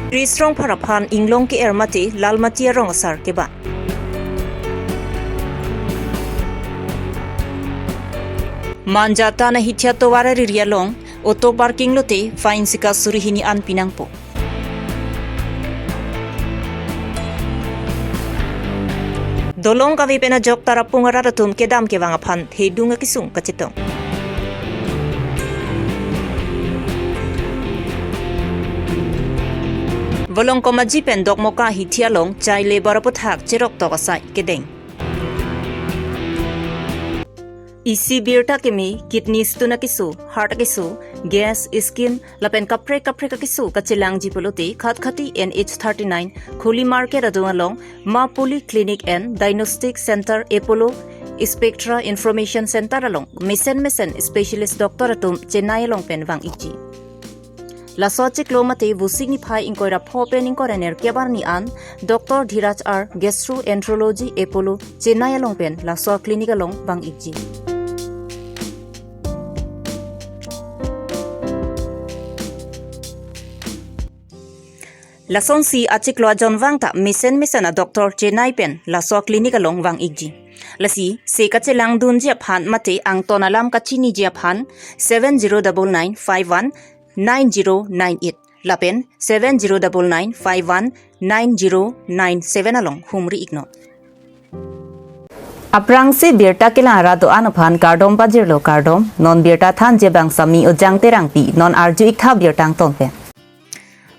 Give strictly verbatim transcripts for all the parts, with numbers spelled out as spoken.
Chris Rongphar aphan inglong ke-er mate Lalmati arong asar kebat. Manja Tana Hithia tovar ariri along auto parking lote fine sika suri hini an pinangpo. Dolong kave pen ajok Tarapung arat atum kedam kevang aphan thedung akesung kachetong. Volongkom Aji pen Dokmoka Hithia along child labour aputhak cherok tok asai kedeng. Isi birta keme, kidney stone akeso, heart akeso, gas, skin, lapen kaprek kaprek akeso kachelangji pulote Khatkhati N H thirty-nine, Khuli Market adung along, Ma Polyclinic and Diagnostic Center, Apollo Spectra Information Center along mesen mesen specialist doctor atum Chennai along pen vang-ikji. Laso achiklo mate Vosik niphai ingkoi ra pho pen ingkoi ra nerkep arni an Doctor Dhiraj R, Gastroenterology, Apollo, Chennai along pen laso clinic along vang-ikji. Lasonsi achiklo ajon vang ta mesen mesen a doctor Chennai pen laso clinic along vang-ikji. Lasi se kachelangdunji aphan mate angton alam kachiniji aphan seven zero double nine five one nine zero nine eight lapen seven zero double nine five one nine zero nine seven along humri-iknon. Aphrangsi birta kelang arat do-an aphan kardom pajirlo, kardom. Non birta thanji abang Sami Ujang Terangpi, non arju-iktha birta angton pen.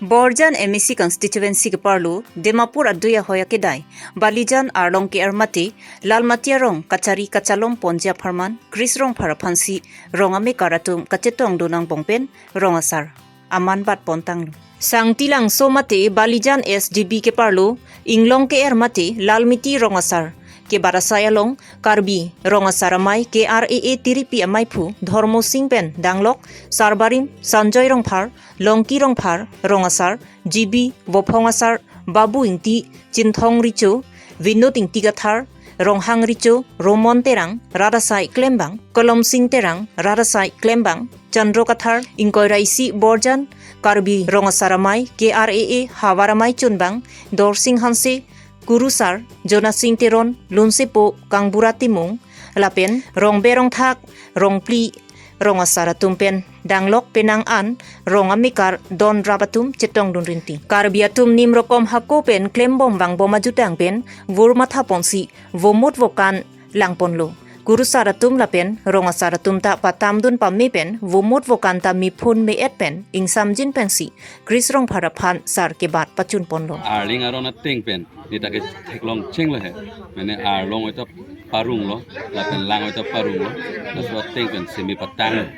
Borjan M A C constituency keparlo Dimapur adui ahoi akedai Balijan arlong ke-er mate Lalmati arong kachari kachalom ponji apharman Chris Rongphar aphansi rong amekar atum kachetongdun angbong pen rong asar aman bat pontanglo. Sangtilangso mate Balijan S D B keparlo inglong ke-er mate Lalmati rong asar kebat asai along Karbi rong asar amei K R A A tiripi ameiphu Dhormo Sing pen danglok Sarbarim Sanjoy Rongphar, Longki Rongphar, rong asar, G B, Vophong asar, Babu Ingti, Chinthong Richo, Vinod Ingti Kathar, Ronghang Richo, Romon Terang, rat asai klembang, Kolom Sing Terang, rat asai klembang, Chandro Kathar, ingkoi ra isi Borjan, Karbi rong asar amei, K R A A havar amei chunbang, Dorsing Hanse, Kurusar, Jonasing Teron, Lunsepo, Kangbura Timung, lapen rongbe rongthak, rongphli, rong asar atum pen danglok penang an rong amekar don rap atum chetongdun rinti. Karbi atum nim rokom hako pen klembom vangbom ajutang pen vur matha ponsi vomut vokan langponlo. Kurusar atum lapen rong asar atum ta patamdun pame pen vomut vokan ta mephun me-et pen ingsamjin pensi Chris Rongphar aphan sar kebat pachunponlo. Arling aron ateng pen neta ke theklong chenglo he. Mane arlong oi ta parunglo, lapen lang oi ta parunglo, laso ateng pen semi patang.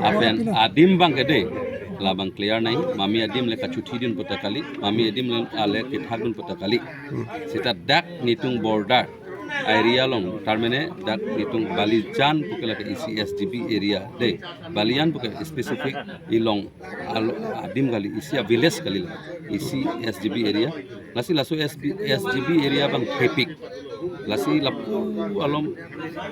Lapen adim abang ke dei, labang clear nai, mami adim le kachuthidun pu ta kali, mami adim le ale kethakdun pu ta kali. Seta dak netum border area along, tar mane dak netum Balijan pu ke lake isi S D B area dei, Balijan pu ke specific ilong alo adim kali, isi a village kali la, isi S D B area. Lasi laso S B, S D B area abang thepik. Lasi lapu alom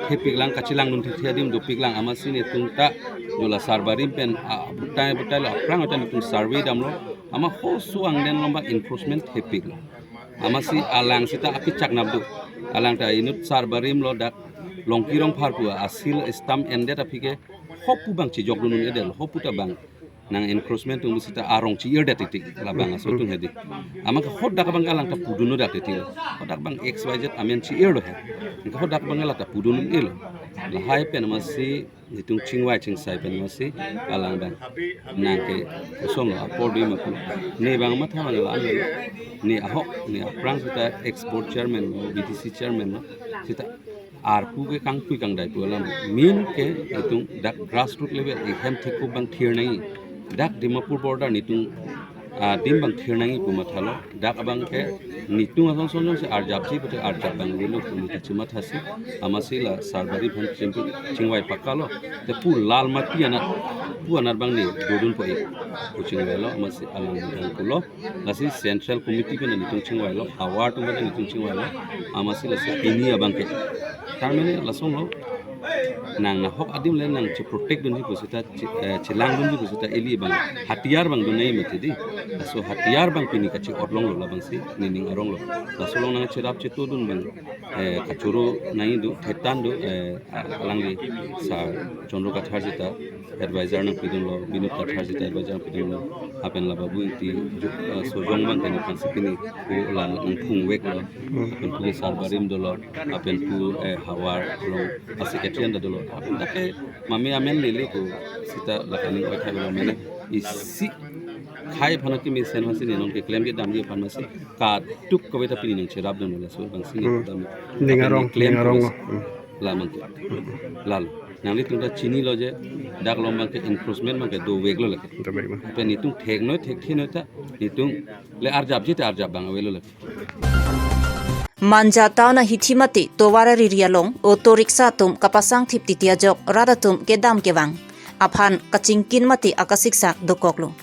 thepik lang, kachelangdun thithe adim dopik lang, amatsi netum ta jo la Sarbarim pen a butai butai lo aphrang atan netum survey damlo. Amat hoso angdeng along abang encroachment thepiklo. Amatsi alang seta apichak nap do. Alang ta inut Sarbarim lo dak Longki Rongphar pu a seal stamp endet aphi ke hopu abang chijokdun un-edetlo, hopu ta abang nang encroachment atum seta arong chi-irdet titik, labang aso atum hedi. Amat ke hodak abang alang ta pudun-odak titik. Hodak abang X Y Z amen chi-irlo he. Ke hodak abang alang ta pudun-elo. Lahai pen amatsi netum chingvai chingsai pen amatsi alang abang nang ke kosonlo apor dui maku. Ne abang matha abang la ne ahok ne aphrang seta ex board chairman lo, B D C chairman lo. Seta arpu ke kangpui kangdai pu alam. Main ke netum dak grassroot level ihem thekup abang thir nangji. Dak Dimapur border netum adim abang thir nangji pu mathalo. Dak abang ke netum ason son jongsi arjapji pute arjap abang avelo pu netum chimathasi. Amatsi la Sarbarim aphan chimpu chingvai pakalo. Te pu Lalmati anat, pu anat abang ne dodun po-ik pu chingvailo, amatsi alang abang pulo. Lasi Central Committee pen netum chingvailo, havar atum pen netum chingvailo, amatsi lasi pini abang ke. Tar mane lasonlo, Nang nahok adim le nang che-protect dunji pusita, che-, eh, chelang dunji pusita ili abang hatiyar abang dun nangji mati di. Laso hatiyar abang pini kachi-otlonglo, labangsi nening aronglo. Laso along nang cherap chetu dun abang, eh, kachoro nangji do, thetan do, eh, alangli Sir Chandra Kathar ji ta advisor nangpidunlo, Binod Kathar ji ta advisor nangpidunlo, lapen la Babu Ingti ju-, eh, Sojong abang kani phansi pini pu la nangphungveklo, lapen pu Sar Barim dolo, lapen pu, eh, havar along a-secretary anta dolo, lapen dak ke mame amen lele ko sita la kani oi thai lo mene isi khei aphan ke mesen aphansi ne non keklem kedamji aphan masi kaduk kave ta pini nang cherap dunlo, laso abangsi ne Hmm. kedam. Ning Lapen arong, ne klem ning arong ko lo. Hmm. La mangke. Lalo. Nanglitum ta chinilo je, dak along abang ke encroachment abang ke doveklo lake. Dovek abang. Lapen netum theknoi thekthenoi ta, netum le arjapji ta arjap abang avelo lake. Manja town ahithi mate tovar ariri along auto rickshaw atum kapasangthip titi ajok rat atum kedam kevang aphan kachingkin mate akasiksak dokoklo.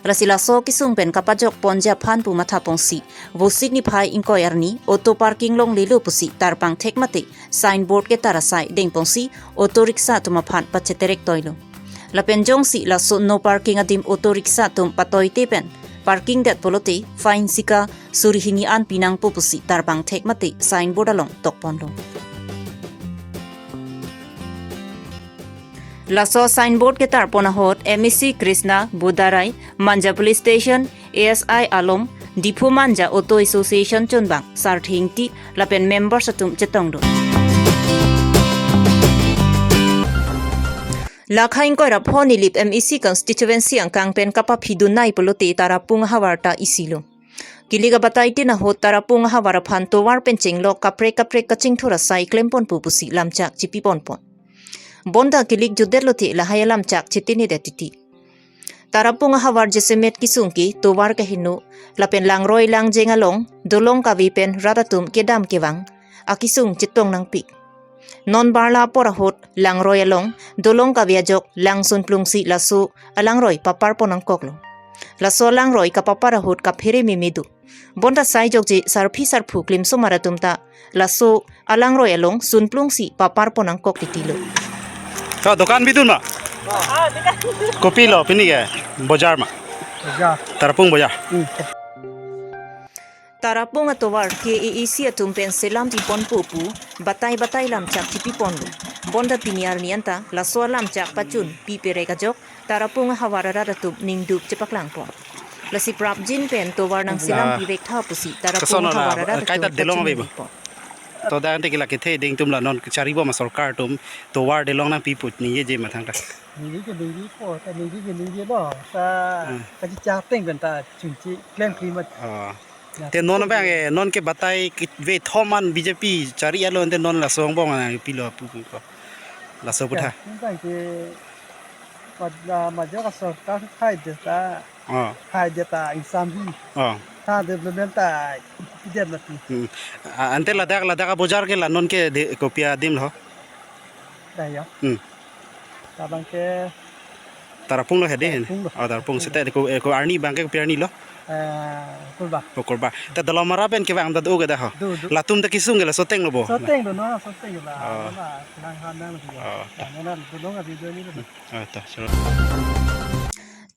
Lasi laso kesung pen kapajok ponji aphan pu mathaponsi Vosik niphai ingkoi arni auto parking longlelo pusi tarpang thek mate signboard ketar asai dengponsi auto rickshaw atum aphan pacheterek toilo. Lapen jongsi laso no parking adim auto rickshaw atum patoite pen parking det pulote fine sika suri hini an pinangpo pusi tarpang thek mate signboard along tokponlo. Laso signboard ketarpon ahut M A C Krishna Bodarai, Manja Police Station A S I along, Diphu Manja Auto Association chunbang Sarthe Ingti lapen members atum chetongdun. Lakhai ingkoi ra pho Nilip M A C constituency angkang pen kapaphidun nai pulote Tarapung ahavar ta isilo. Kilik abatai tin ahut Tarapung ahavar aphan tovar pen chenglok kaprek kaprek kachingthur asai klemponpo pusi lamchak chipiponpon. Bonta kilik jutdetlo te lahai alamchak chitinidet titi. Tarapung ahavar jasemet kesung ke tovar kaheno lapen langroi langjeng along dolong kave pen rat atum kedam kevang akesung chetong nangpik. Non barla apor ahut langroi along dolong kave ajok lang sunplungsi laso alangroi paparpon nangkoklo. Laso alangroi kapapar ahut kaphere meme do. Bonta sai jokje sarpi sarpo klimsomar atum ta laso alangroi along sunplungsi paparpon nangkok titilo. Ka dokan bidun ma? Kopilo pini ke? Bojar ma? Bojar. Tarapung bojar. Hmm. Tarapung atovar K A A C atum pen selam piponpo pu batai batai lamchak chipiponlo. Bonta pini arni anta laso alamchak pachun piperek ajok Tarapung ahavar arat atum ningduk chepaklangpon. Lasi prapjin pen tovar nangselam Ah. pivek tha pusi Tarapung Kason la, ahavar arat kaita atum delong pachun ave bo. ningpon. To dang te kila kethe ding tum la non chari bom sorkar atum tovar delong nangpi pu ningjeje ma thangta. Ningje ke ningjepo, ta ningje ke ningje lo, ta Hmm. kachi chateng pen ta chunchi klem kli mat. Ah. Ya, Te non to abang, eh, non ke batai kit ve thoman B J P chari alo ante non laso angbong nangpilo pu pu ko. Laso putha. Ya, tentang ke pada majok sorkar khai deta, Oh. khai deta insam hi. Oh. Ta development ta idet mati. Hmm. Ah, ante ladak, ladak abojar ke la non ke de, kopi adim lo? Dah ya. Hmm. Tabang ke Tarapung lo hedi. Tarapung lo. Oh, Tarapung. Seta ko, eh, ko arni abang ke kopi arni lo? Eh, Kurba. Oh, Kurba. Ta Dolamara pen kevang ta do ke dah ho? Do, do. Latum ta kesung ke la soteng lo bo? Soteng lo, no, soteng lo. Oh. Nang han nang lo. Oh, ta. Nang han nang lo, do nang video ni lo. Hmm. Oh, ta. Sure.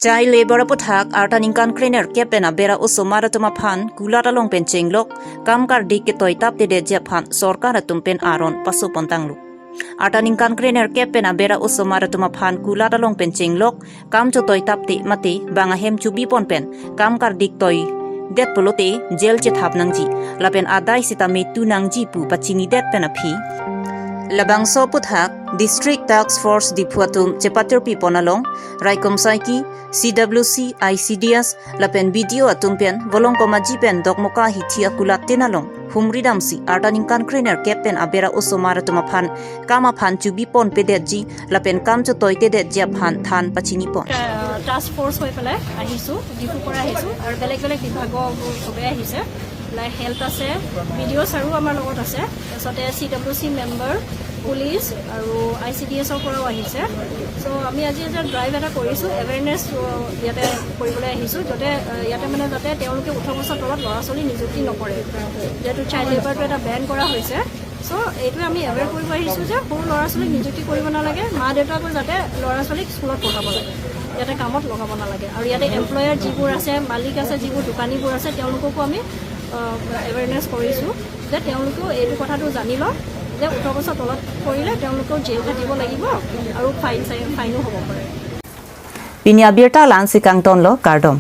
Child labour aputhak arta ningkan krenerkep pen aber a-osomar atum aphan kulat along pen chenglok kam kardik ketoitap tedetji aphan sorkar atum pen aron pasopontanglo. Arta ningkan krenerkep pen aber a-osomar atum aphan kulat along pen chenglok kam chotoitapte mate bang ahem chubipon pen kam kardik toidet pulote jail chethap nangji lapen adai sitame tu nangji pu pachinidet pen aphi. Labangso aputhak District Task Force Diphu atum chepatirpipon along raikom saiki C W C, I C D S lapen B D O atum pen Volongkom Aji pen Dokmoka ahithi akulat tin along humri damsi arta ningkan krenerkep pen aber a-osomar atum aphan kam aphan chubipon pedetji lapen kam chotoitedetji aphan than pachinipon. Ah, task force হৈ পেলাই আহিছোঁ, ডিফুৰ পৰা আহিছোঁ আৰু বেলেগ বেলেগ বিভাগৰ সবেই আহিছে। লাইক হেল্থ আছে, বি ডি অ' ছাৰো আমাৰ লগত আছে, তাৰপিছতে C W C member, police আৰু আই চি ডি এছৰ পৰাও আহিছে। চ' আমি আজি এটা ড্ৰাইভ এটা কৰিছোঁ, এৱেৰনেছ ইয়াতে কৰিবলৈ আহিছোঁ, যাতে, আহ, ইয়াতে মানে যাতে তেওঁলোকে ওঠৰ বছৰ তলত ল'ৰা ছোৱালী নিযুক্তি নকৰে, যিহেতু চাইল্ড লেবাৰটো এটা বেন কৰা হৈছে। চ' এইটোৱে আমি এৱেৰ কৰিব আহিছোঁ যে সৰু ল'ৰা ছোৱালীক নিযুক্তি কৰিব নালাগে, মা দেউতাকো যাতে ল'ৰা ছোৱালীক স্কুলত পঠাব লাগে, ইয়াতে কামত লগাব নালাগে। আৰু ইয়াতে এমপ্লয়াৰ যিবোৰ আছে, মালিক আছে, যিবোৰ দোকানীবোৰ আছে, তেওঁলোককো আমি এৱেৰনেছ কৰিছোঁ যে তেওঁলোকেও এইটো কথাটো জানি লওক যে ওঠৰ বছৰ তলত কৰিলে তেওঁলোকেও জেল খাটিব লাগিব আৰু ফাইন চাই- ফাইনো হ'ব পাৰে। Pini abirta la-ansi kangtonlo, kardom.